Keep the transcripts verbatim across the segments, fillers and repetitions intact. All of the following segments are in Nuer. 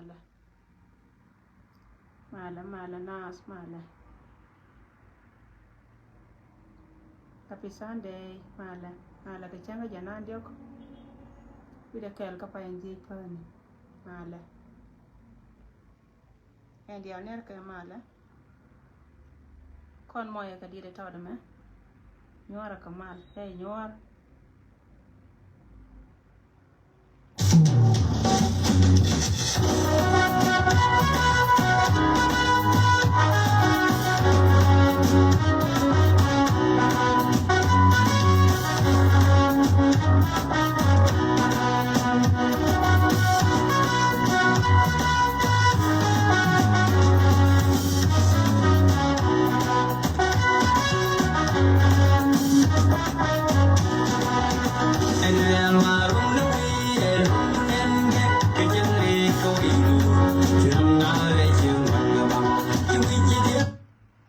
Malɛ, malɛ, malɛ, nas, malɛ. Happy Sunday, malɛ, malɛ kɛ cäŋ kä jɛ nan diɔk. Wi̱dɛ kɛɛl kä pay in dhiec päni, malɛ. Ɛn diaal niɛr kɛ malɛ. Kɔn mɔyɛ kɛ diet ɛ tɔt ɛmɛ. Nyuɔrɛ kɛ mal, ɛ nyuɔr.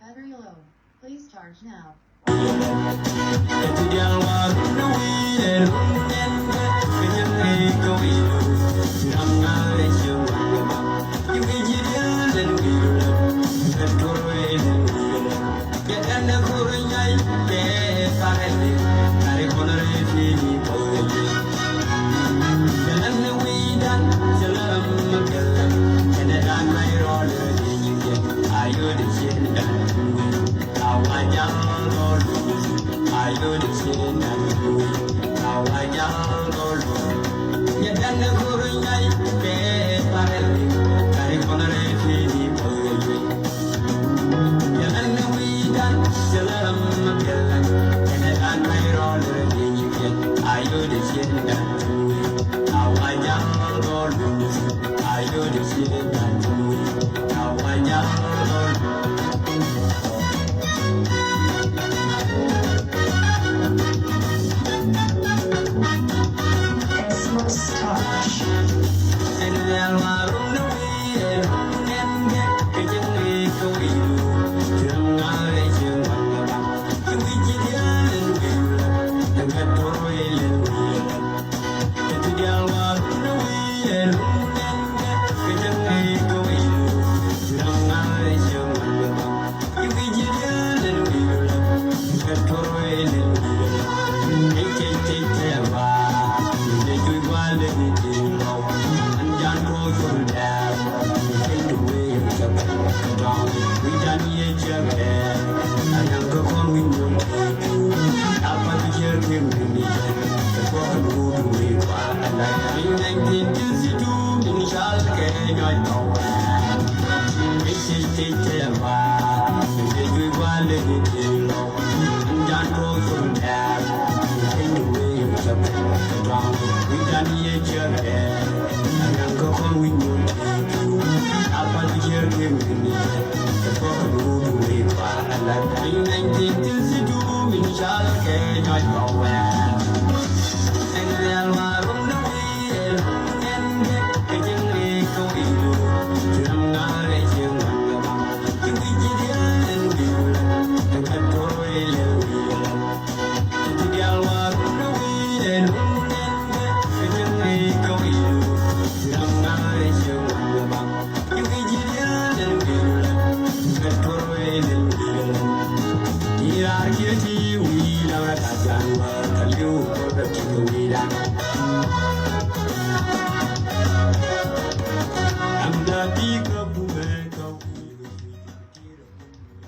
Battery low. Please charge now.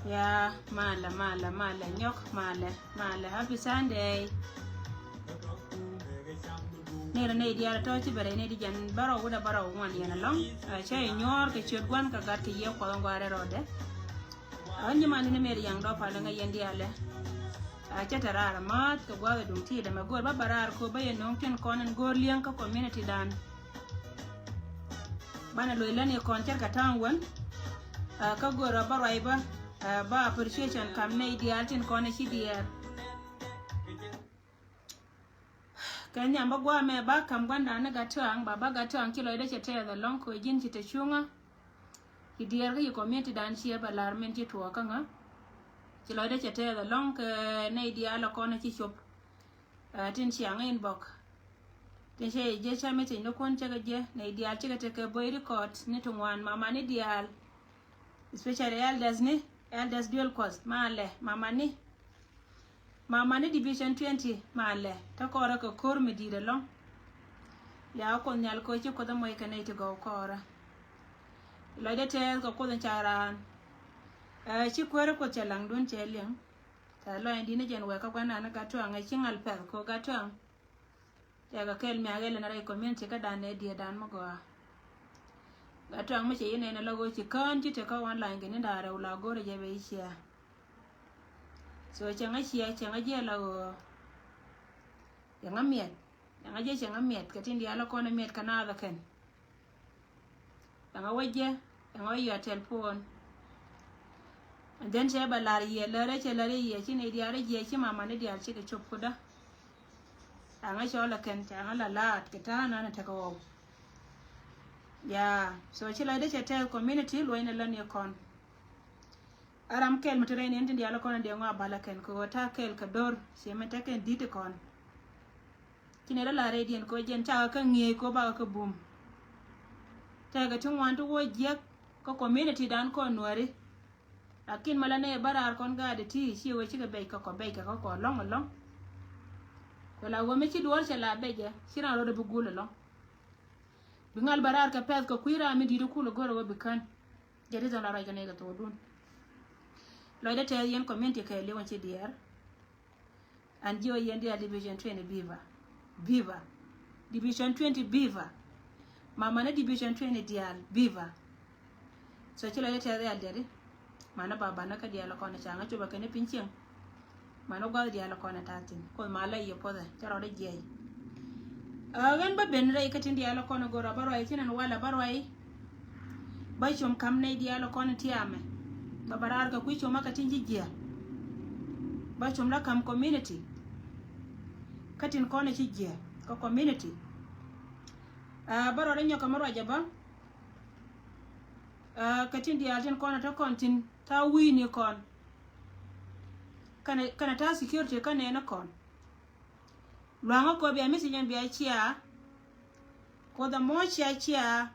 Ya, malɛ, malɛ, malɛ, nyɔk, malɛ, malɛ, happy Sunday. Nɛy rɛ nɛy diaal tɔ̱ ci bɛ rɛy nɛy di jɛn bärɔw wi̱cdɛ bärɔw ŋuan yɛn ɛlɔ̱ŋ. Ɛ, cä yɛ nyuɔ̱ɔ̱r kɛ ciöt Gua̱n kɛ Gat kɛ Yiëë Kuɔth in gɔaa rɛl rɔɔdɛ. Ɛ, ɣän nyiman ni Mary Yaŋ Dɔ̱p Palä ŋäc yɛn diaalɛ. Ɛ, cä te raar ɛ ma̱a̱th kɛ gua̱a̱th ɛ duŋ ti̱i̱t ɛmɛ go̱o̱r bä bä raar kɛ ɣöö bä yɛ nööŋ tin kɔn in go̱o̱r li̱eŋ kä community dan. Banɛ loc lätni kɔn ce̱tkɛ ta̱a̱ŋ wän. Ɛ, kä go̱o̱r ɛ bä ruac bä, ɛ, bä appreciation kam nɛy diaal tin kɔn ɛ ci diɛɛr. Kɛ nhiam bä gua̱a̱ mɛ ba ka̱m gua̱ndan ni Gattuaŋ, ba ba Gattuaŋ ci lɔcdä cɛ tɛɛth ɛlɔ̱ŋ kɛ ji̱n ci te cuŋä. Ci diɛɛr kä yi community dan ciɛ bɛ la̱r min ci tuɔɔk kä ŋä. Ci lɔcdä cɛ tɛɛth ɛlɔ̱ŋ kɛ nɛy diaal ɛ kɔn ɛ ci cop. Ɛ, tin ciaŋ inbox. Tin cɛ jiɛ cɛ meeting ni kun cɛ kɛ jiɛ nɛy diaal cikɛ tekɛ bɔy record ni ti ŋuan mamani diaal. Especially elders ni, elders duel Kuɔth malɛ mamani. Mamani division twenty malɛ te kɔrɛ kɛ kor mi di̱i̱t ɛlɔ̱ŋ. Liakä Kuoth Nhial kɛ ci Kuoth ɛmɔc kɛ nɛy ti gɔw kɔrɛ. Lɔcdä tɛth kɛ Kuoth in ca raan. Ɛ ci kuäärä Kuoth cɛ laŋdun cɛ liŋ. Tɛ lɔcdä di̱t ni jɛn wɛɛkä gua̱nan gat tuaŋ ɛ ci ŋal pɛth kɛ gat tuaŋ. Tɛkɛ kɛl miak ilɛ ni rɛy community kä dan nɛ diɛ dan mi gɔaa. Gat tuaŋ mi cɛ yi nɛn ala ɣöö ci kään ci tekä online kɛ ni da̱a̱ rɛw la go̱rɛ jɛ bɛ yi cia. So cɛ ŋa cia cɛ ŋa jiɛ la ɣöö cɛ ŋa miɛt cɛ ŋa jiɛ cɛ ŋa miɛt kɛ tin diaal kɔn miɛt kɛ naath kɛn. Ɛŋa wä jiɛ ɛŋa wä yua telephone. And then cɛ bɛ lar yiɛ lärä cɛ lärä yiɛ ci nɛy diaal jiɛ ci mamani diaal cikɛ cop kudä. Ɛŋa cɔl ɛ kɛn cɛ ɛŋa la laat kɛ ta̱a̱ nan tekɛ ɣɔw. Ya so ci la dee cɛ tɛth community luɔ̱ny ni lä ni kɔn. Aram kɛl mi ti rɛy ni ɛn tin diaal kɔn in diɛ ŋɔ a bal ɛ kɛn kɛ ɣöö ta̱a̱ kɛl kɛ do̱r ci mi tekɛ in di̱t kɔn. Ci nɛ rɛ la rɛydiɛn kɛ jɛn cakɛ kä ŋi̱eec kɛ bakɛ kä bum. Tɛkɛ ti ŋuan ti wä jiäk kä community dan kɔn nuäri. Lakin mɛ la nɛ bä raar kɔn gaatdɛ ti ci wee cikɛ bɛc kɛ kɔ bɛc kɛ kä kɔ lɔ̱ŋ ɛlɔ̱ŋ. Kɛ la wee mi ci duɔ̱ɔ̱r cɛ la bɛcɛ ci raan rɔɔdɛ bi gul ɛlɔ̱ŋ. Bi ŋal bä raar kɛ pɛth kɛ kui̱ raar mi di̱i̱t kul ɛ go̱r ɛ wee bi kän. Jɛ ri thɔn la ruac kɛ nɛ kɛ thokdun. Lɔcdä tɛth yɛn community kɛ liw ɛn ci diɛɛr. An jiɛ wä yɛn diaal division twenty viva. Viva. Division twenty viva. Mamani division twenty diaal viva. So ci la yɛ tɛth diaal diaal di. Mani ba banä kä diaal kɔn ca ŋa copä kɛn piny cieŋ. Mani guath diaal kɔn ta̱a̱ thin kuoth ma la yɛ puɔthɛ cä rɔɔdä jiɛc. Ɣän bä ben rɛy kä tin diaal kɔn go̱r a bä ruac ci nɛn walɛ bä ruac. Bä com kam nɛy diaal kɔn tiamɛ. Bä bä raar kɛ kui̱ com a kɛ tin ci jiɛ. Bä com la kam community. Kä tin kɔn ci jiɛ kä community. Aa bä rɔɔdä nyɔk kɛ mi ruac a bä. Aa kɛ tin diaal tin kɔn a te kɔn tin ta̱a̱ wi̱i̱ni kɔn. Kɛnɛ kɛnɛ ta̱a̱ security kä nɛɛni kɔn. Luaŋä kɔ bia message in bia cia. Kuoth ɛmɔ cia cia.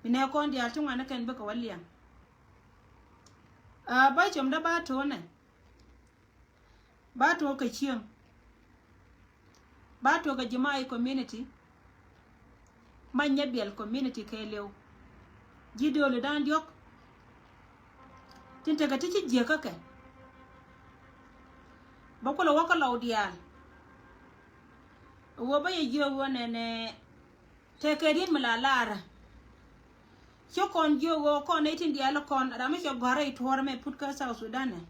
Bi nɛ kɔn diaal ti ŋuan ni kɛn bikɛ wä liɛŋ. Aa ba com da ba to̱o̱nɛ. Ba to̱o̱ kɛ cieŋ. Ba to̱o̱ kɛ ji̱ ma i̱ community. Ma nyɛ biɛl community kɛɛliw. Ji̱ dööli da̱a̱n diɔ̱k. Tin tekɛ ti ci jiäkä kɛ. Bä kulɛ wä kä lɔw diaal. Wä bä yɛ jiök wä nɛnɛ. Tekɛ riet mi la laarä. Ci kɔn jiök wä kɔn nɛy tin diaal kɔn ram mi cɛ gɔ̱a̱rä i̱ tuɔ̱ɔ̱r mɛ put kä South Sudan ɛ.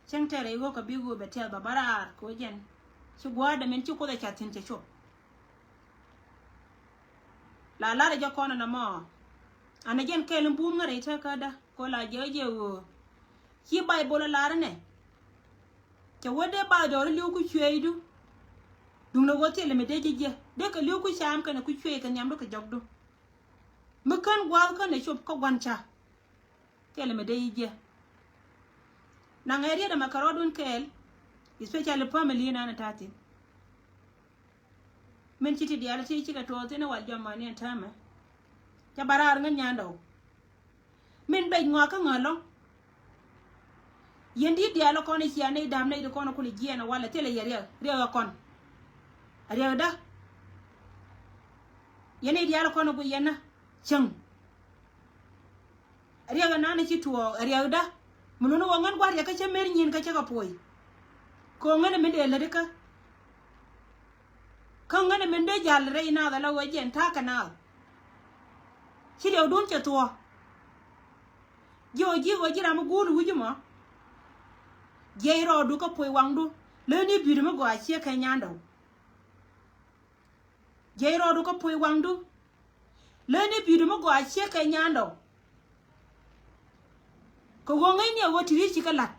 Cäŋ tɛrɛ i̱ ɣöö kɛ bi ɣöö bɛ tiɛth bä bä raar kɛ ɣöö jɛn ci gua̱a̱r dämin ci Kuoth ɛ cath thi̱n cɛ cop. La lar ɛ jɛ kɔn ɛn ɛmɔ. An ɛ jɛn kɛɛl in buum ŋäri tekädä kɛ ɣöö la jɛ ɣä jɛ ɣöö ci Bayböl ɛ lar ɛnɛ. Cɛ wä dee bath dɔɔri li̱w ku cueecdu. Duundɛ ɣöö thilɛ mi dee ji̱ jiɛ dee kɛ li̱w ku caam kɛnɛ ku cueec kɛ nhiamdu kɛ jɔkdu. Mi kän gua̱a̱th känɛ cop kä gua̱n ca. Thilɛ mi dee ji̱ jiɛ. Naŋ ɛ riet ɛmɛ kɛ rɔɔdun kɛɛl. Especially family nan ɛ ta̱a̱ thi̱n. Min ci ti diaal ti cikɛ tuɔɔk thi̱n ɛ wal jɔmɔni ɛn täämɛ. Cɛ ba raar ŋäc nyandɔw. Min bec ŋɔak kä ŋäl lɔ̱ŋ. Yɛn di̱t diaal kɔn i̱ cia nɛy da̱a̱m nɛy di kɔn kulɛ jiɛɛn ɛ walɛ thilɛ yɛ riɛk riɛk ɛ kɔn. Ɛ riɛkdä. Yɛn nɛy diaal kɔn i̱ ku yɛn na cäŋ. Ɛ riɛk ɛ nan i̱ ci tuɔɔk ɛ riɛkdä. Mi luni wä ŋän gua̱r yɛ kä cä mer nyin kä cä kɛ puɔy. Kɛ ɣöö ŋän ɛ min dee lätdi kä. Kä ŋän ɛ min dee ja̱l rɛy naath ala ɣöö jiɛn ta̱a̱ kɛ naath. Ci riɛkdun cɛ thuɔ̱ɔ̱. Ji̱ ɣöö ji̱ ɣöö ji̱ ram mi guul wi̱c mɔ. Jiɛc rɔɔdu kä puɔy waŋdu. Leni bi̱i̱du mi gɔaa ciek kɛ nyandɔw. Jiɛc rɔɔdu kä puɔy waŋdu. Leni bi̱i̱du mi gɔaa ciek kɛ nyandɔw. Kɛ ɣöö ŋäcni a ɣöö ti ri̱c ci kä la̱t.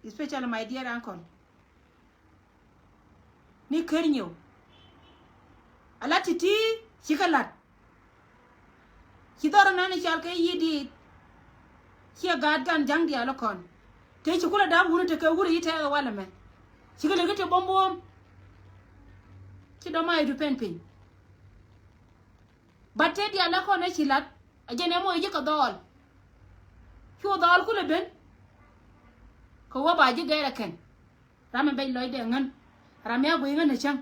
Especially my dear uncle. Ni ker nyiw. A la ti̱ti̱ ci kä la̱t. Ci dhɔr nan i̱ cal kɛ yi̱ di̱i̱t. Ciɛ gaat gan ja̱ŋ diaal ɛ kɔn. Te ci kulɛ da̱a̱p wuni te kɛ wuri i̱ tɛɛk ɛ walɛ mɛ. Ci kɛ lek i̱ te buɔ̱m buɔ̱m. Ci dɔ̱ma i̱ du pɛn piny. Bat te diaal la kɔn ɛ ci lat a jɛn ɛmɔ i̱ ji̱ kɛ dhɔɔl. Cu dhɔɔl kulɛ ben. Kɛ wä ba ji̱ gɛɛr ɛ kɛn. Ram ɛ bɛc lɔcdɛ ŋän. Ram ɛ a guiy ŋän ɛ cäŋ.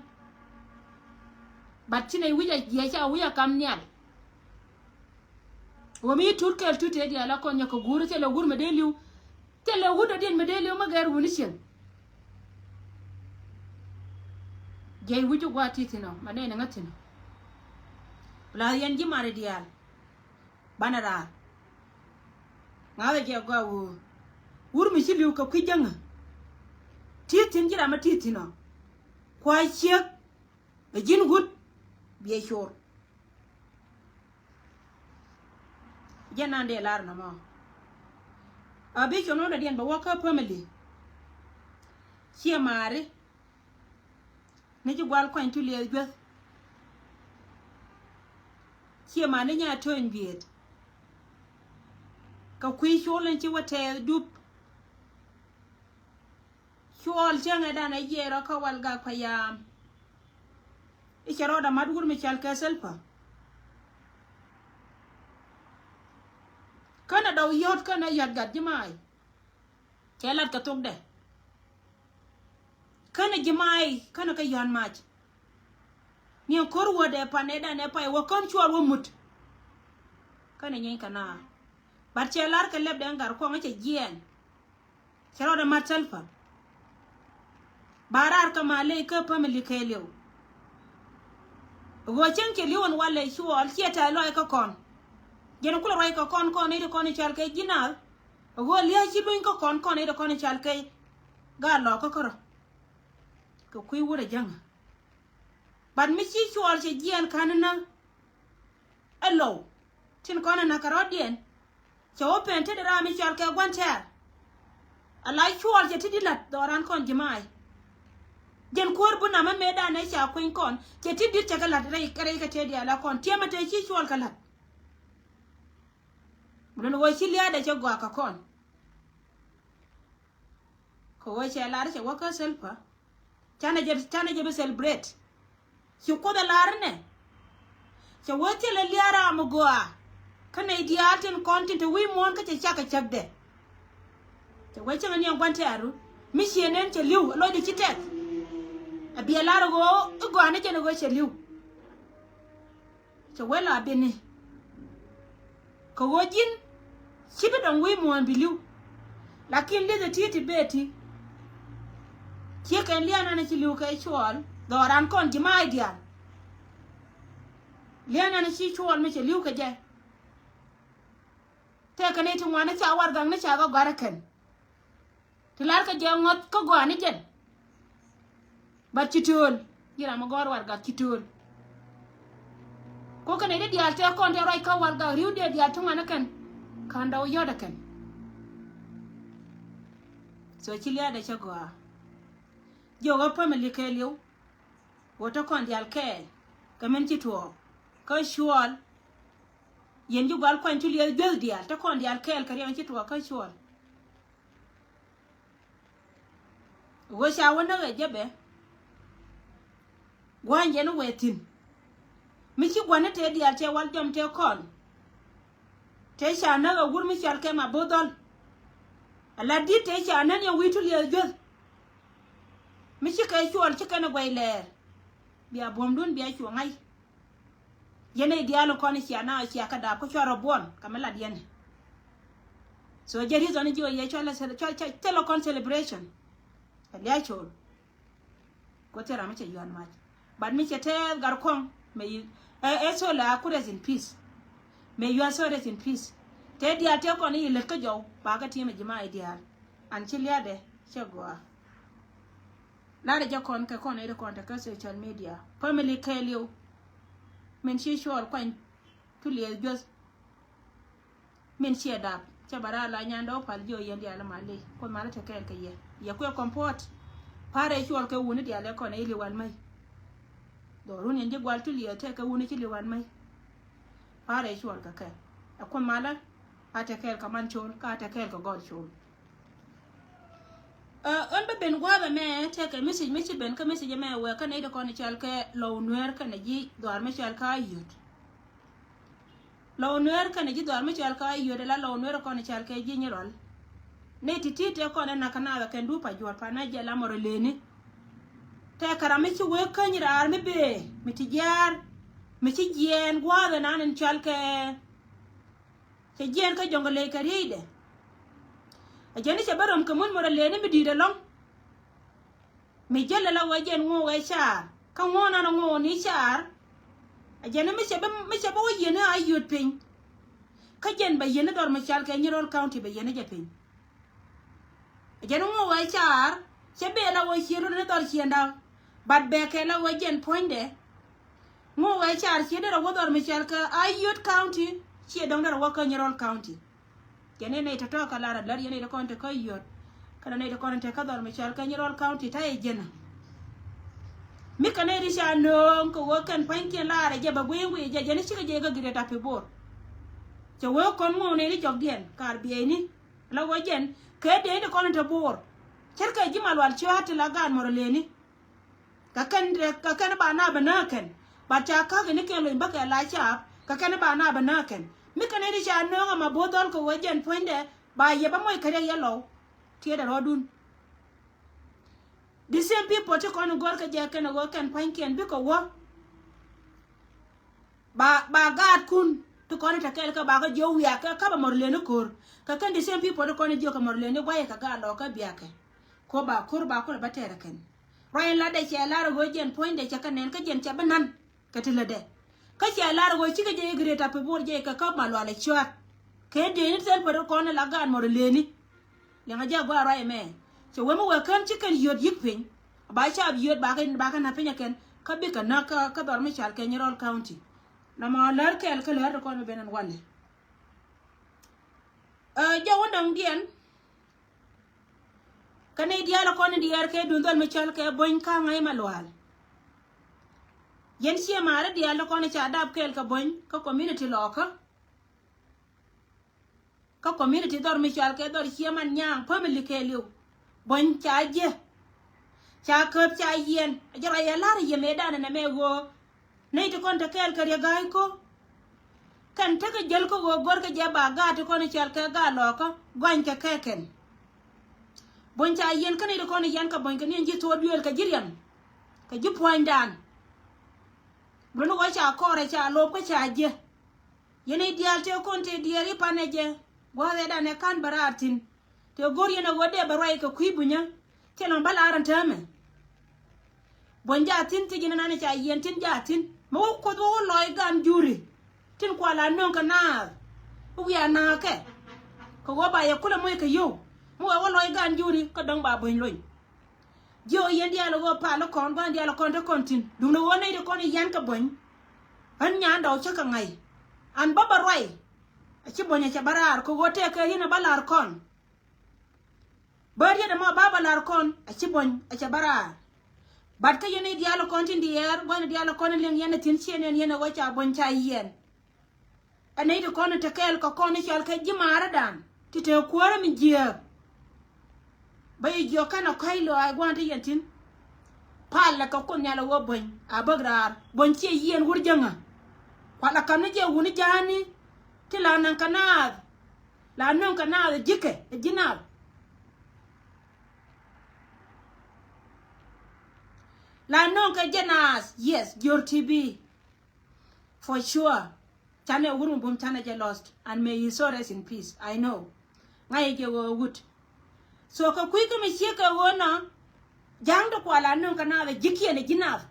Bat ci nɛy wi̱c a jiɛc ca wi̱c a kam nhial. Wä mi tut kɛɛl tut te diaal la kɔn nyɔk kɛ guur thilɛ wur mi dee li̱w. Thilɛ wut dɔ̱diɛn mi dee li̱w mi gɛɛr wuni cieŋ. Jiɛc wi̱c ti gua̱a̱th ti thi̱n ɔ ma nɛn ɛ ŋä thi̱n ɔ. Bi la yɛn ji̱ mari diaal. Banɛ raar. Ŋa̱thɛ jɛ gɔaa wöö. Wur mi ci li̱w kɛ kui̱ jäŋä. Ti thi̱n ji̱ ram mi ti thi̱n ɔ. Kua̱c ciek. Ɛ ji̱n wut. Biɛ cor. Jɛ nan dee lar nɔmɔ. A bi cuɔn wä dɔ̱diɛn bɛ wä kä family. Ciɛ maari. Ni ci gual kuany tu liɛth juäth. Ciɛ maari nya töny biet. Kɛ kui̱ col in ci wä tɛɛth dup. Cuɔl cäŋɛ dan ɛ jiɛɛr ɔ kä wal gak payam. I̱ cɛ rɔɔdɛ mat wur mi cɔal kɛ Salva. Känɛ dɔw yɔ̱t känɛ yɔ̱t gat ji̱ maay. Cɛ lat kɛ thokdɛ. Känɛ ji̱ maay känɛ kɛ yɔ̱t mac. Ni ko̱r wädɛ pan ɛ dan ɛ pay wä kän cuɔl wä mut. Känɛ nyieeny kɛ naar. Bat cɛ lar kɛ lɛpdɛ ŋa̱r kuɔŋ cɛ jiɛɛn. Cɛ rɔɔdɛ mat Salva. Ba raar kä ma ley kä family kɛɛliw. Ɣöö cieŋ cɛ li̱w ɛn walɛ cuɔl ciɛ tɛth lɔc kä kɔn. Jɛn kulɛ ruac kɛ kɔn kɔn i̱ ti kɔn i̱ cal kɛ ji̱ naath. Ɣöö lia̱a̱ ci luny kä kɔn kɔn i̱ ti kɔn i̱ cal kɛ. Gaa lɔɔk kä kärɔ. Kɛ kui̱ wurɛ jäŋä. Bat mi ci cuɔl cɛ jiɛɛn ka̱n inä. Ɛ low tin kɔn ɛ na̱k kɛ rɔ̱diɛn. Cɛ wä pɛn tetdɛ ram mi cɔal kɛ gua̱n tɛ̈r. A la cuɔl cɛ ti di la̱t dhɔran kɔn ji̱ maay. Jɛn kuäär bi nam ɛ mëëdan ɛ ca kueny kɔn cɛ ti dit cɛ kɛ la̱t rɛy kɛ rɛy kɛ tëë diaal a kɔn tiɛmɛ te ci cuɔl kɛ la̱t. Bi lun ɣöö ci lia̱a̱dɛ cɛ gɔaa kɛ kɔn. Kɛ ɣöö cɛ lar cɛ wä kä Salva. Canɛ jɛ, canɛ jɛ bi celebrate. Ci Kuoth ɛ lar inɛ. Cɛ wee thilɛ lia̱a̱ ram mi gɔaa. Kä nɛy diaal tin kɔn tin te wi̱i̱ muɔ̱ɔ̱n kä cɛ cak kɛ cäkdɛ. Cɛ wee cäŋɛ ni ɛn gua̱n tɛ̈ru mi ciɛ nɛn cɛ li̱w ɛ lɔcdɛ ci tɛth. Ɛ biɛ lar ɛ ɣöö i̱ gɔaa ni jɛn ɛ ɣöö cɛ li̱w. Cɛ wee la bini. Kɛ ɣöö ji̱n ci bi dɔ̱ŋ wi̱i̱ muɔ̱ɔ̱n bi li̱w. Lakin li̱th ɛ ti ti bee ti. Ciek kɛn lia̱a̱n ɛn ci li̱w kɛ cuɔl dhɔran kɔn ji̱ maay diaal. Lia̱a̱n ɛn ci cuɔl mi cɛ li̱w kɛ jɛ. Tëëkɛ ni ti ŋuan ni ca warɛgak ni ca gɔ̱ gɔ̱a̱r ɛ kɛn. Ti lar kɛ jɛ ŋɔth kä gɔaa ni jɛn. Bat ci tööl. Ji̱ ram mi gɔ̱r warɛgak ci tööl. Ko kɛn i̱ di diaal tëë kɔn tëë ruac kä warɛgak ri̱w dee diaal ti ŋuan ɛ kɛn. Ka̱n dɔw yɔ̱t ɛ kɛn. So ci lia̱a̱dɛ cä gɔaa. Jiök ɣä family kɛɛliw. Wä te kɔn diaal kɛɛl kɛ min ci tuɔɔk kä cuɔl. Yɛn ji̱ gual kuany cu liɛth juäth diaal te kɔn diaal kɛɛl kɛ riɛm ci tuɔɔk kä cuɔl. Ɣöö ca wä näk ɛ jɛ bɛ gua̱a̱ny jɛn wee thi̱n. Mi ci gua̱n ni tëë diaal cɛ wal jɔm tëë kɔn. Tëë ca näk ɛ wur mi cɔal kɛ ma bo̱o̱th dhɔl. Ala di̱t tëë ca nän yɛ wi̱i̱ tu liɛth juäth. Mi ci kɛ cuɔl ci kɛn ɛ guɛy lɛɛr. Bia buɔ̱mdun bia cuɔ ŋa̱c. Yɛn i̱ diaal in kɔn i̱ cia na cia kä dap kä cua rɔ buɔn kä mi lat yɛn. So jɛ reason ji̱ ɣä yɛ cua la cel-, cua, cua, thilɛ kɔn celebration. Ɛ lia̱a̱ col. Ko thil ram mi cɛ yuan mac. But mi cɛ tɛth gar kɔŋ mɛ yi, ɛ, ɛ, so la ku rest in peace. May your soul rest in peace. Tëë diaal tëë kɔn i̱ lät kä jɔw ba kä ti̱em ɛ ji̱ ma i̱ diaal. An ci lia̱a̱dɛ cɛ gɔaa. Lar jɛ kɔn kɛ kɔn iri kɔn te kä social media. Family kɛɛliw. Min ci cuɔl kuany tu liɛth juäth. Min ciɛ dap cɛ ba raa la nyandɛ wä pal jiɔ yɛn diaal ma ley. Kuoth malä te kɛɛl kɛ yɛ. Yɛ kuɛ comfort. Parɛ cuɔl kɛ wuni diaal ɛ kɔn ɛ ili wal mɛy. Dhɔrun yɛn ji̱ gual tu liɛth tɛ kɛ wuni ci li wal mɛy. Parɛ cuɔl kɛ kɛ. Ɛ kuoth malä a te kɛɛl kɛ man col ka a te kɛɛl kɛ gɔl col. Ɛ, ɣän bä ben gua̱a̱th ɛmɛ tekɛ message mi ci ben kä message ɛmɛ wee kä nɛy ti kɔn i̱ cɔal kɛ Lɔw Nueer kɛnɛ ji̱ dhuaar mi cɔal kɛ Ayod. Lɔw Nueer kɛnɛ ji̱ dhuaar mi cɔal kɛ Ayod, ala Lɔw Nueer kɔn i̱ cɔal kɛ ji̱ Nyirɔl. Nɛy ti̱ti̱ tëë kɔn ɛ nak kɛ naath ɛ kɛn dup a juɔ̱ɔ̱r pan a jɛ la mɔr ɛ lëëni. Tekɛ ram mi ci wee käny raar mi bëë mi ti jiaar mi ci jiɛɛn gua̱a̱th ɛnan in cɔal kɛ Cɛ jiɛɛn kä Jɔŋlei kɛ riecdɛ. Ɛ jɛn ni cɛ bä röm kɛ mun mor ɛ lëëni mi di̱i̱t ɛlɔ̱ŋ. Mi jäl ɛ la wee jɛn ŋo̱o̱k ɛ caar kä ŋo̱o̱k nan ɛ ŋo̱o̱k ni caar. Ɛ jɛn ni mi cɛ bä, mi cɛ bä wä yieni Ayod piny. Kä jɛn bɛ yieni dhɔr mi cɔal kɛ Nyirol County bɛ yieni jɛ piny. Ɛ jɛn ŋo̱o̱k ɛ caar cɛ bee la wee cië run ni dhɔr ciënda. But bɛ kɛ la wee jɛn puɔ̱nydɛ. Ŋo̱o̱k ɛ caar cië derɛ wä dhɔr mi cɔal kɛ Ayod County, ciɛ dɔ̱ŋ derɛ wä kä Nyirol County. Jɛn ni nɛy tɔ̱tɔ̱ kɛ lar a lär yɛn nɛy ti kɔn te kä Ayod. Kɛnɛ nɛy ti kɔn te kä dhɔr mi cɔal kɛ Nyirol County ta̱yɛ jɛn a. Mi kɛ nɛy ti ca nööŋ kɛ ɣöö kɛn pa̱nykiɛn lar ɛ jɛ bɛ gui̱i̱ŋ wi̱i̱ jɛ, jɛn ni cikɛ jɛ kä Greater Pibor. Cɛ wee kɔn ŋo̱o̱k nɛy ti jɔkdiɛn kar bieyni. La wä jɛn kɛ dee ni kɔn te Bor. Cärkɛ ji̱ Malual Cua̱a̱t ti la gaat mɔr lëëni. Kɛ kɛn, kɛ kɛn ba na bɛ nääk kɛn. But ca ka̱k ini kɛn lony bäkɛ la caap kɛ kɛn ba na bɛ nääk kɛn. Mi kɛn ini ca nööŋ ama bo̱o̱th dhɔl kɛ wee jɛn puɔ̱nydɛ ba yɛ bä moc kɛ riɛk yɛ Lɔw. Tiɛɛdɛ rɔɔdun. The same people ti kɔn in gɔ̱r kɛ jɛ kɛn a ɣöö kɛn pa̱nykiɛn bikɛ wä. Ba, ba gaatkun ti kɔn in te kɛɛl kɛ ba kɛ jiök wiakɛ kä ba mɔr lëëni ko̱r. Kɛ kɛn the same people ti kɔn in jiök kɛ mɔr lëëni guayɛ kɛ gaat Lɔw kä biakɛ. Ko̱ ba ko̱r ba kulɛ bä tɛɛrɛ kɛn. Ruac in latdɛ cɛ lar a ɣöö jɛn puɔ̱nydɛ cɛ kɛ nɛn kä jɛn cɛ bi nan. Kɛ ti lätdɛ. Kä cɛ lar ɣöö cikɛ jɛ i̱ Greater Pibor jɛ kɛ kä Malual Cua̱a̱t. Kɛ dee ni thil pär kɔn in la gaat mɔr lëëni. Liɛŋɛ jɛ a gɔaa ruac ɛmɛ. Cɛ wee mi wee kän ci kɛn yöt yi̱k piny. Ba caap yöt ba kɛ, ba kɛ na̱k piny ɛ kɛn. Kä bikɛ näk kä, kä dhɔr mi cɔal kɛ Nyirol County. Nɔmɔ lär kɛɛl kä lär ti kɔn mi ben ɛn walɛ. Ɛ, jɛ wä dɔ̱ŋdiɛn. Kä nɛy diaal kɔn in diɛɛr kɛ duŋ dhɔl mi cɔal kɛ Buɔ̱ny kä Ŋa̱c Malual. Yɛn ciɛ maari diaal kɔn in ca dap kɛɛl kɛ Buɔ̱ny kä community Lɔɔkä. Kä community dhɔr mi cɔal kɛ dhɔr ciɛ man nyaŋ family kɛɛliw. Buɔ̱ny ca jiɛ. Ca käp ca yiɛn. Jɛ rɔ yɛ la̱r yɛ mëëdan ɛn ɛmɛ ɣöö nɛy ti kɔn te kɛɛl kɛ Riek Gai Kok. Kɛn tekɛ jäl kä ɣöö go̱rkɛ jɛ ba gaat ti kɔn i̱ cɔal kɛ gaat Lɔɔkä gɔany kɛ kɛ kɛn. Buɔ̱ny ca yiɛn kä nɛy ti kɔn i̱ yɛn kɛ Buɔ̱ny kɛ ni ɛn ji̱ thuɔɔk duëël kɛ ji̱ riɛm kɛ ji̱ puɔ̱nydan. Buɔ̱ny ni ɣöö ca kɔrɛ ca lop kä ca jiɛ. Yɛn i̱ diaal tëë kɔn tëë diɛɛr i̱ panɛ jɛ gua̱a̱th ɛ danɛ ka̱n bɛ raar thi̱n. Tëë go̱r yɛn ɛ ɣöö dee bɛ ruac kɛ kui̱ Bunyä. Thilɛ mɛ bä la̱r ɛn täämɛ. Buɔ̱ny jaa thi̱n thiec in ɛnan ca yiɛn tin jaa thi̱n. Mi wä Kuoth wä wä lɔc gan juri. Tin kua la nöŋ kɛ naath. Wä wiaa na̱a̱kɛ. Kɛ ɣöö ba yɛ kulɛ moc kɛ yio̱w. Mi wä wä lɔc gan juri kä dɔ̱ŋ ba Buɔ̱ny lony. Jiök yɛn diaal ɣöö pal kɔn gua̱n diaal kɔn te kɔn thi̱n. Duundɛ ɣöö nɛy ti kɔn i̱ yɛn kɛ Buɔ̱ny. Ɣän nyan dɔw cä kɛ ŋa̱c. An bä bä ruac. A ci Buɔ̱ny a cɛ bä raar kɛ ɣöö tëëkɛ yɛn a bä la̱r kɔn. Bä riet ɛmɔ ba bä la̱r kɔn a ci Buɔ̱ny a cɛ bä raar. But kä yɛn i̱ diaal kɔn tin diɛɛr gua̱n diaal kɔn i̱ liŋ yɛn a thi̱n ciɛ nɛn yɛn a ɣöö ca Buɔ̱ny ca yiɛn. Ɛ nɛy ti kɔn in te kɛɛl kɛ kɔn i̱ cɔal kɛ ji̱ marädan ti te kuäärä mi jiääk. Bä yi jiɔk kɛn a kɔ̱a̱c lɔaac gua̱a̱n ti yɛn thi̱n. Palɛ kɛ Kuoth Nhial a ɣöö Buɔ̱ny a bäk raar. Buɔ̱ny ciɛ yiɛn wur jäŋä. Kua la ka̱m ni jɛ wuni ja̱a̱ni ti la naŋ kɛ naath. La nöŋ kɛ naath ɛ ji̱kɛ ɛ ji̱ naath. La nöŋ kɛ jɛ naath, yes, jiör ti bi. For sure. Canɛ wur mi bum canɛ jɛ lost and may his soul rest in peace. I know. Ŋa̱cɛ jɛ ɣöö wut. So kɛ kui̱ kä mi ciek kɛ ɣöö nɔ ja̱a̱ŋ ti kua la nöŋ kɛ naath ɛ ji̱kiɛn ɛ ji̱ naath.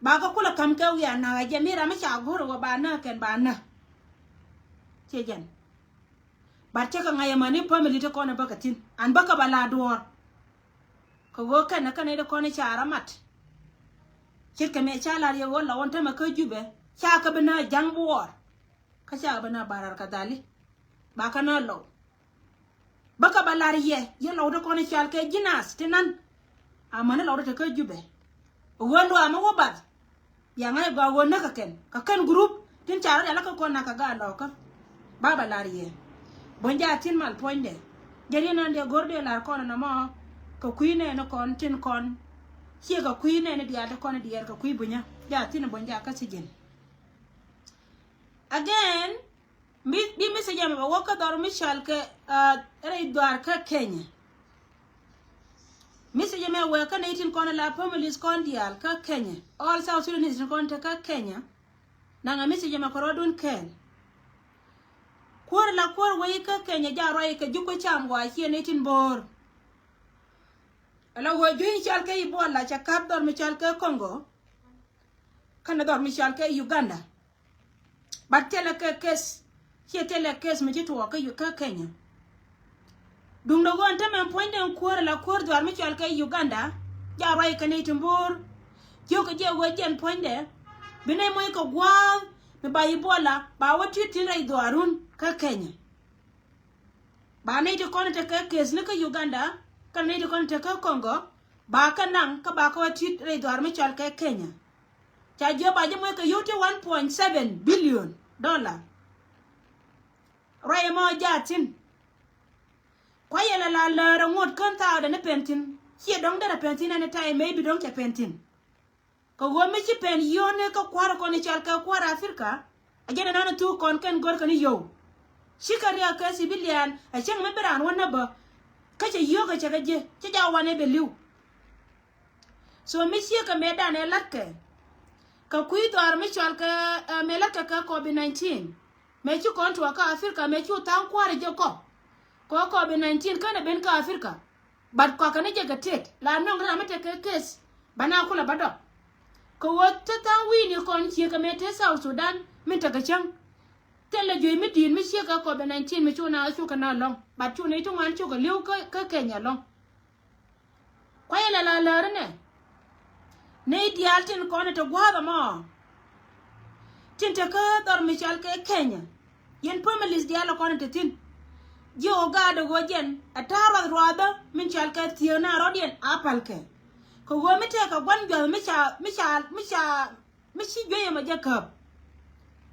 Ba kä kulɛ ka̱m kɛ wiaa na̱k ɛ jɛ mi ram mi ca go̱r ɛ ɣöö ba näk kɛn ba näk. Ciɛ jɛn. But cä kɛ ŋa̱c ɛmani family ti kɔn ɛ bäkɛ thi̱n an bäkɛ ba la duɔ̱ɔ̱r. Kɛ ɣöö kɛnɛ kɛnɛ ti kɔn i̱ ca rɔ mat. Ce̱tkɛ mëë ca lar yɛ ɣöö Lɔw ɛn tämɛ kä Jubɛ ca kɛ bi nä ja̱ŋ buɔɔr. Kä ca kɛ bi nä barar kɛ dhali. Ba kä nä Lɔw. Bä kɛ ba lar yɛ yɛ Lɔw ti kɔn i̱ cal kɛ ji̱ naath ti nan. Amäni Lɔw ti te kä Jubɛ. Ɣöö luaamä wä bath. Bia ŋa̱c gɔaa ɣöö näk kɛ kɛn kɛ kɛn group tin ca rɔ rial kä kɔn nak kɛ gaat Lɔkä. Ba ba lar yɛ. Buɔ̱ny jaa thi̱n mal puɔ̱nydɛ. Jɛn yɛn an diɛ go̱r diɛ lar kɔn nɔmɔ. Kɛ kui̱ nɛɛni kɔn tin kɔn, ciɛ kɛ kui̱ nɛɛni diaal ti kɔn diɛɛr kɛ kui̱ bunyä. Ja thin buny ja kä thi̱ji̱n. Again, bi message ɛmɛ bɛ wä kä dhɔr mi cɔal kɛ rɛy dhɔaar kä Kenya. Message ɛmɛ wɛ kä nɛy tin kɔn la families kɔn diaal kä Kenya, all South Sudanese tin kɔn te kä Kenya. Naŋ a message ɛmɛ kɛ rɔɔdun kɛɛl. Kuäär la kuäär wec kä Kenya, ja ruac kɛ ji̱ kuecam gɔaa ciɛ nɛy tin bo̱o̱r. Ala ɣöö juey cɔal kɛ Ebola cɛ ka̱p dhɔr mi cɔal kɛ Congo kɛnɛ dhɔr mi cɔal kɛ Uganda. But thilɛ kɛ case, ciɛ thilɛ case mi ci tuɔɔk kä Kenya. Duundɛ ɣöö ɛn tämɛ puɔ̱nydɛ ɛn kuäär la kuäär dhɔaar mi cɔal kɛ Uganda, ja ruac kɛ nɛy tin bo̱o̱r. Jiökɛ jɛ ɣöö jɛn puɔ̱nydɛ bi nɛy moc kɛ gua̱a̱th mi ba Ebola ba wä ti̱t tin rɛy dhɔaarun kä Kenya. Ba nɛy ti kɔn tekɛ case ni kä Uganda kɛnɛ nɛy ti kɔn tekɛ Congo, ba kɛ naŋ kä ba kɛ wä ti̱t rɛy dhɔaar mi cɔal kɛ Kenya. Ca jiö ba ji̱ moc kɛ yio̱w ti one point seven billion dollar. Ruac ɛmɔ jaa thi̱n. Kuayɛ lɛ la läär ɛ ŋot kän thaakdɛ ni pɛn thi̱n. Ciɛ dɔ̱ŋ derɛ pɛn thi̱n anytime, maybe dɔ̱ŋ cɛ pɛn thi̱n. Kɛ ɣöö mi ci pɛn yio̱o̱ni kä kua̱r kɔn i̱ cɔal kɛ kua̱r Africa. A jɛn ɛnɔni thuk kɔn kɛn gör kɛn i̱ yio̱w. Cikɛ riɛk kɛ civilian ɛ cäŋ mi bi raan wä näbä. Kä cɛ yio̱o̱k ɛ cɛ kɛ ji̱ cɛ ja wanɛ bɛ li̱w. So mi ciekɛ mëëdan ɛ la̱tkɛ kɛ kui̱ dhɔaar mi cɔal kɛ, ɛ, mëë la̱tkɛ kɛ covid nineteen. Mëë ci kɔn tuɔɔk kä Africa, mëë ci wä tha̱a̱ŋ kua̱r ɛ jɛ kɔ. Kɛ covid nineteen känɛ ben kä Africa. But kɔakɛ ni jɛ kɛ tet la nɔŋ ram mi tekɛ case ba na kulɛ ba dɔk. Kɛ ɣöö te tha̱a̱ŋ wi̱i̱ni kɔn ciekɛ mëë te South Sudan min tekɛ cäŋ. Thilɛ juey mi di̱i̱t mi ciekɛ covid nineteen mi cu na cukɛ na lɔ̱ŋ. But cu ni ti ŋuan cukɛ li̱w kä, kä Kenya lɔ̱ŋ. Kuayɛ lɛ la läär inɛ. Nɛy diaal tin kɔn ɛ te gua̱a̱th ɛmɔ. Tin te kä dhɔr mi cɔal kɛ Kenya. Yɛn families diaal ɛ kɔn ɛ te thi̱n. Ji̱ ɣöö gaat ɛ ɣöö jɛn ɛ ta̱a̱ ruath ruathä min cɔal kɛ thiëëk na rɔ̱diɛn a pa̱lkɛ. Kɛ ɣöö mi tëëkɛ gua̱n jua̱th mi ca, mi ca, mi ca, mi ci juey ɛmɔ jɛ käp.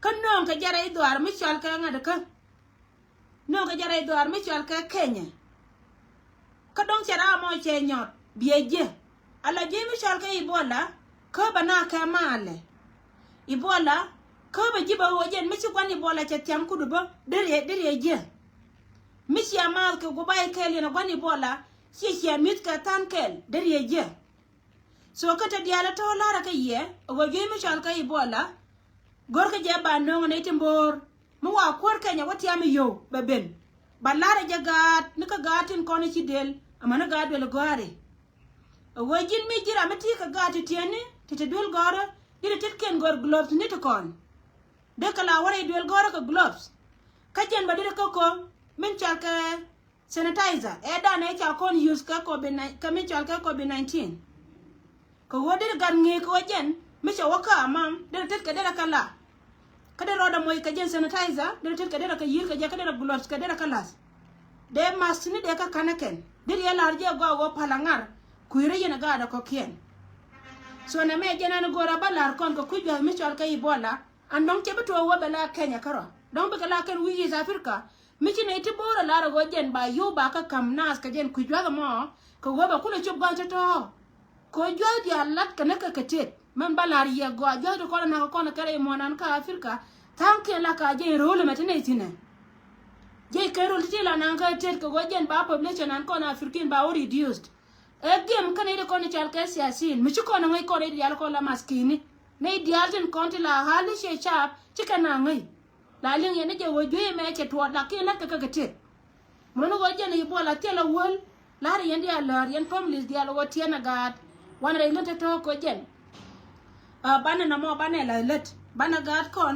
Kä nööŋ kɛ jɛ rɛy dhɔaar mi cɔal kɛ ŋa̱t kä. Nööŋ kɛ jɛ rɛy dhɔaar mi cɔal kɛ Kenya. Kä dɔ̱ŋ cɛ ram mɔ cɛ nyɔt biɛ jiɛ. Ala jiɛ mi cɔal kɛ Ebola kä bɛ na kɛ malɛ. Ebola kä bɛ ji̱ bɛ ɣöö jɛn mi ci gua̱n Ebola cɛ thiam kudu bä dee riɛ, dee riɛ jiɛ. Mi ciɛ maath kɛ guba ikɛɛl yɛn ɛ gua̱n Ebola ciɛ ciɛ mi̱th kɛ tha̱a̱n kɛɛl dee riɛ jiɛ. So kä te diaal ɛ tɔ̱ la̱rä kä yɛ ɛ ɣöö juey mi cɔal kɛ Ebola. Go̱rkä jɛ ba nööŋ nɛy ti mbo̱o̱r mi wa kuäär Kenya wä tiam i̱ yio̱w bɛ ben. Ba la̱rä jɛ gaat ni kä gaat tin kɔn i̱ ci del amäni gaat duel i̱ gɔ̱a̱ri. Ɛ ɣöö ji̱n mi ji̱ ram mi ti̱i̱ kɛ gaat ti tiɛni ti te duel gɔ̱rä. Di̱t i̱ tetkiɛn gör gloves ni ti kɔn. Dee kɛ la wä rɛy duel gɔ̱rä kɛ gloves. Kä jɛn bɛ di̱t i̱ kä ko̱ min cɔal kɛ sanitizer ɛ danɛ ca kɔn use kɛ covid nine, kɛ mi cɔal kɛ covid nineteen. Kɛ ɣöö derɛ gat ŋee kɛ ɣöö jɛn mi cɛ wä kä amam derɛ tet kɛ derɛ kä la. Kä derɛ rɔɔdɛ moc kɛ jɛn sanitizer derɛ tet kɛ derɛ kɛ yi̱r kɛ jɛ kä derɛ gloves kɛ derɛ kä lath. Dee mask ni dee kä ka̱n ɛ kɛn derɛ yɛ la̱r jɛ gɔaa ɣöö pal aŋar kui̱rä yɛn ɛ gaatdɛ kɔ̱kiɛn. So nɛ mɛ jɛn ɛn go̱o̱rä bä la̱r kɔn kɛ kui̱ jua̱th mi cɔal kɛ Ebola. An dɔ̱ŋ cɛ bi tuɔɔk wä bɛ la Kenya kärɔa dɔ̱ŋ bikɛ la kɛn wi̱i̱ East Africa. Mi ci nɛy ti bo̱o̱r a lar a ɣöö jɛn ba yio̱w ba kä ka̱m naath kɛ jɛn kui̱ jua̱th ɛmɔ. Kɛ ɣöö bɛ kulɛ cop gua̱th tɔ̱tɔ̱. Kɛ ɣöö jua̱th diaal lat kɛ näk kɛ kɛ tet mɛn ba la̱r yiɛk gɔaa jua̱th ti kɔn a na̱k kɛ kɔn kɛ rɛy muɔ̱ɔ̱nan kä Africa. Tha̱a̱ŋkiɛn la ka jɛn ro̱o̱l ɛmɛ ti nɛy thi̱nɛ. Jɛy kɛn ro̱o̱l ti ti la na̱k kä tet kɛ ɣöö jɛn ba population an kɔn African ba wä reduced. Ɛ gem kä nɛy ti kɔn i̱ cal kɛ siasin mi ci kɔn aŋäc kɔn nɛy ti diaal kɔn la maskini. Nɛy diaal tin kɔn ti la ɣa̱l i̱ ciɛ caap ci kɛn aŋäc. La liŋ yɛn ni jɛ ɣöö juey ɛmɛ cɛ tuɔɔk lakin la̱t kɛ kɛ kɛ tiet. Muroni ɣöö jɛn i̱ buɔl a thil a wäl la̱r yɛn diaal läär yɛn families diaal ɣöö tiɛn a gaat. Wan rɛy lät tɔ̱tɔ̱ kɛ jɛn. Banɛ nɔmɔ banɛ la lät banɛ gaat kɔn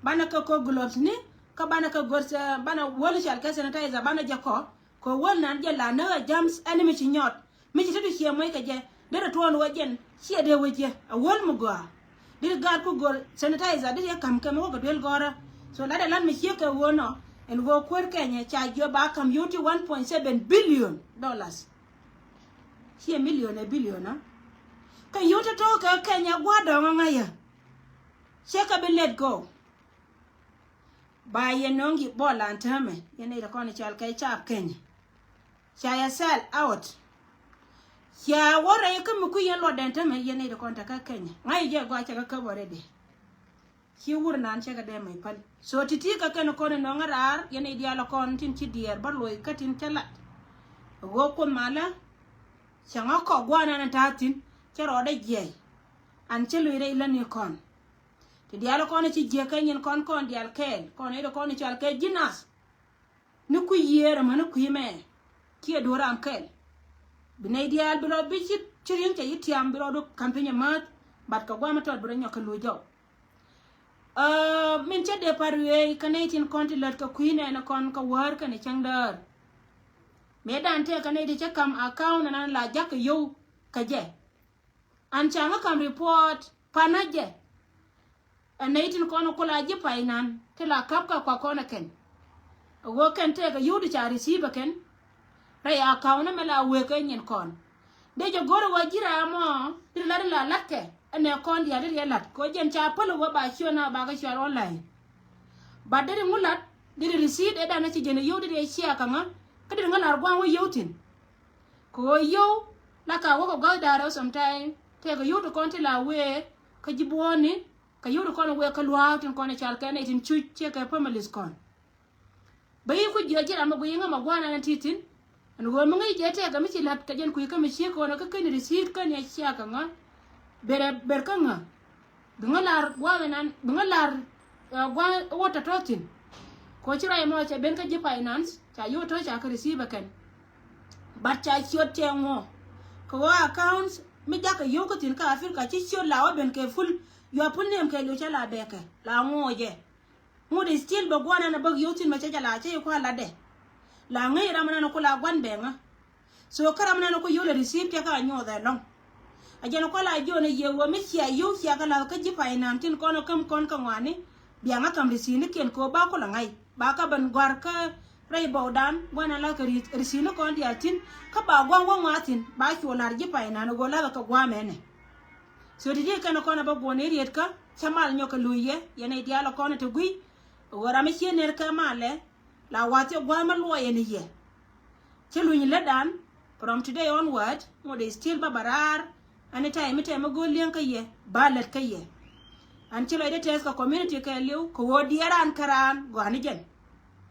banɛ kɛ kɔ gloves ni kä banɛ kɛ gör banɛ wäl i̱ cal kɛ sanitizer banɛ jɛ kɔ. Kɛ wäl nan jɛ la näk a jams ɛn mi ci nyɔt. Mi ci te ti ciɛ muɔc kɛ jɛ derɛ tuɔɔn wä jɛn ciɛ dee wä jɛ a wäl mi gɔaa. Derɛ gaat ku göl sanitizer derɛ yɛ ka̱m kɛ mi wä kɛ duel gɔrä. So lat ɛ lat mi ciek kɛ ɣöö nɔ ɛn ɣöö kuäär Kenya ca jiɔ ba ka̱m yio̱w ti one point seven billion dollars. Ciɛ million ɛ billion a kɛ yio̱w te to̱o̱k kɛ Kenya gua̱a̱r dɔ̱ŋ aŋäcä. Ciɛ kɛ bi let go. Ba yɛ nöŋ Ebola an täämɛ yɛn nɛy ti kɔn i̱ cal kɛ caap Kenya. Ca yɛ sell out. Ca wä rɛy kä mi kui̱ yɛn luɔt dɛn tämɛ yɛn nɛy ti kɔn te kä Kenya. Ŋa̱c jɛ gɔaa cɛ kä käp already. Ci wur nan cɛ kɛ dee mɛy päl. So ti̱ti̱ kä kɛn kɔn inɔŋä raar yɛn nɛy diaal kɔn tin ci diɛɛr bä luɔc kä tin cä lat. Ɣöö Kuoth malä cɛ ŋä kɔk gua̱a̱r nan ta̱a̱ thi̱n cɛ rɔɔdɛ jiɛc. An cä luc rɛy lätni kɔn. Ti diaal kɔn ci jiäk kä nyin kɔn kɔn diaal kɛɛl kɔn nɛy ti kɔn i̱ cɔal kɛ ji̱ nath. Ni kui̱ yiëër ɛmɛ ni kui̱ mɛ kiɛ duɔ̱ɔ̱r ram kɛl. Bi nɛy diaal bi rɔ bi ci ci ri̱eŋ cɛ yi tiam bi rɔ du ka̱m piny ɛmääth. Bat kɛ guam tɔt bi rɔ nyɔk kɛ luc jɔw. Ɛ, min cä dee pa̱t ruëëc kä nɛy tin kɔn ti lät kɛ kui̱ nɛɛni kɔn kä wäär kɛnɛ cäŋ däär. Mëë dan tëë kä nɛy ti cä ka̱m account ɛnan la jakä yio̱w kä jɛ. An ca ŋä ka̱m report panä jɛ. Ɛn nɛy tin kɔn kula ji̱ pay nan ti la ka̱p kä kua kɔn ɛ kɛn. Ɛ ɣöö kɛn tëëkɛ yio̱w di ca receive ɛ kɛn. Rɛy account ɛmɛ la wëë kɛ nyin kɔn. Dee jɛ go̱r ɛ ɣöö ji̱ ram mɔ ti lat in la latkɛ ɛnɛ kɔn diaal ti riɛ lat kɛ ɣöö jɛn ca päl ɛ ɣöö ba ciöt na ba kɛ cɔal online. But dee ri ŋu lat dee ri receive ɛ dan ɛ ci jɛn ɛ yio̱w dee ri ɛ ciɛ kä ŋä kä dee ri ŋä lar gua̱a̱ŋ wä yio̱w thi̱n. Kɛ ɣöö yio̱w la ka wä kɛ gua̱th da̱rä sometime tëëkɛ yio̱w ti kɔn ti la wëë kä ji̱ buɔ̱ɔ̱ni. Kɛ yio̱w ti kɔn wëë kä lua̱a̱k tin kɔn i̱ cal kɛn i̱ tin cuc ciɛ kɛ families kɔn. Bä yi ku jiɔc ji̱ ram mi guiy i̱ ŋämɛ gua̱a̱r nan ti thi̱n. Ɛn ɣöö mi ŋäc jɛ tëëkɛ mi ci la̱t kɛ jɛn kui̱ kä mi ci kɔn kä keni receipt kä ni a ciakä ŋä. Ber ɛ ber kä ŋä. Bi ŋä lar gua̱a̱r nan bi ŋä lar, ɛ, gua̱a̱r wä tɔ̱tɔ̱ thi̱n. Kɛ ɣöö ci ruac ɛmɔ cɛ ben kä ji̱ finance ca yio̱w tɔ̱ ca kɛ receive ɛ kɛn. But ca ciöt cɛ ŋuɔ kɛ ɣöö accounts mi jakä yio̱w kä thi̱n kä Africa ci ciöt la wä ben kɛ full, your full name kɛ liw cä la bɛɛkɛ la ŋuɔ jɛ. Ŋut i̱ still bɛ gua̱n ɛn a bäk yio̱w thi̱n mɛ cä jɛ la cä yi kua̱r latdɛ. La ŋäc ram ɛn ɛn ku la gua̱n bɛ ŋä. So kä ram ɛn ɛn ku yio̱w lɛ receive tiɛ kä a nyuɔth ɛlɔ̱ŋ. A jɛn kua̱r la jiɔn a yiëë wä mi cia yio̱w cia kä la̱th kä ji̱ pay nan tin kɔn a käm kɔn kä ŋuani. Bia ŋä ka̱m receipt ni kiɛn kɛ ɣöö ba ku la ŋa̱c ba kä ben gua̱r kä rɛy bɔwdan gua̱n ɛn la̱th kɛ receipt ni kɔn diaal thi̱n. Kä ba gua̱n wä ŋuath thi̱n ba cuɔ la̱r ji̱ pay nan a ɣöö la̱th kɛ gua̱a̱mɛ nɛ. So ti ti kɛn kɔn a bä guɔn i̱ riet kä cä mal nyɔk kɛ luc yɛ yɛn i̱ diaal kɔn a ti gui̱. Ɣöö ram i̱ cie ner kɛ malɛ la wath cɛ gua̱a̱th mä luɔyɛ ni yɛ. Cä luny lätdan from today onward ŋot i̱ still ba ba raar. Ɛn i̱ ta̱yɛ mi tɛmɛ go̱o̱l li̱eŋ kä yɛ ba lät kä yɛ. Ɛn ci lɔcdɛ tɛth kɛ community kɛ li̱w kɛ ɣöö diɛɛr raan kä raan gɔ̱a̱ni jɛn.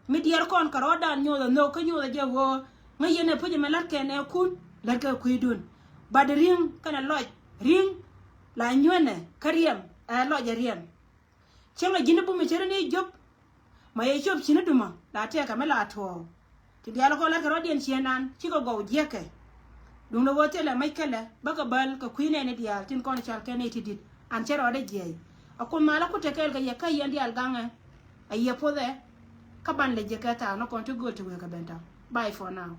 Mi diɛɛr kɔn kɛ rɔɔdan nyothɛ nhök kä nyothɛ jɛ ɣöö ŋäc yɛn ɛ puc ɛmɛ la̱t kɛn ɛ kun la̱t kɛ kui̱dun. Bat ri̱ŋ kɛnɛ lɔc ri̱ŋ la nyuenɛ kä riɛm ɛ lɔc ɛ riɛm. Cieŋ ɛ ji̱n i̱ bum i̱ cä ri ni jop. Ma yɛ cop cini dumä la tɛɛkɛ mi la tuɔɔk. Ti diaal kɔn la̱t kɛ rɔ̱diɛn ciëënan cikɛ gɔw jiäkɛ. Duundɛ ɣöö thilɛ mec kälɛ bäkɛ bäl kɛ kui̱ nɛɛni diaal tin kɔn i̱ cal kɛn i̱ ti di̱t an cä rɔɔdɛ jiɛc. A kun malä ku te kɛɛl kɛ yɛ kä yɛn diaal gaŋɛ. A yɛ puɔthɛ kä ban lɛ jiäkɛ thaak ni kɔn ti gööl ti wëë kɛ ben tɔ̱. Bye for now.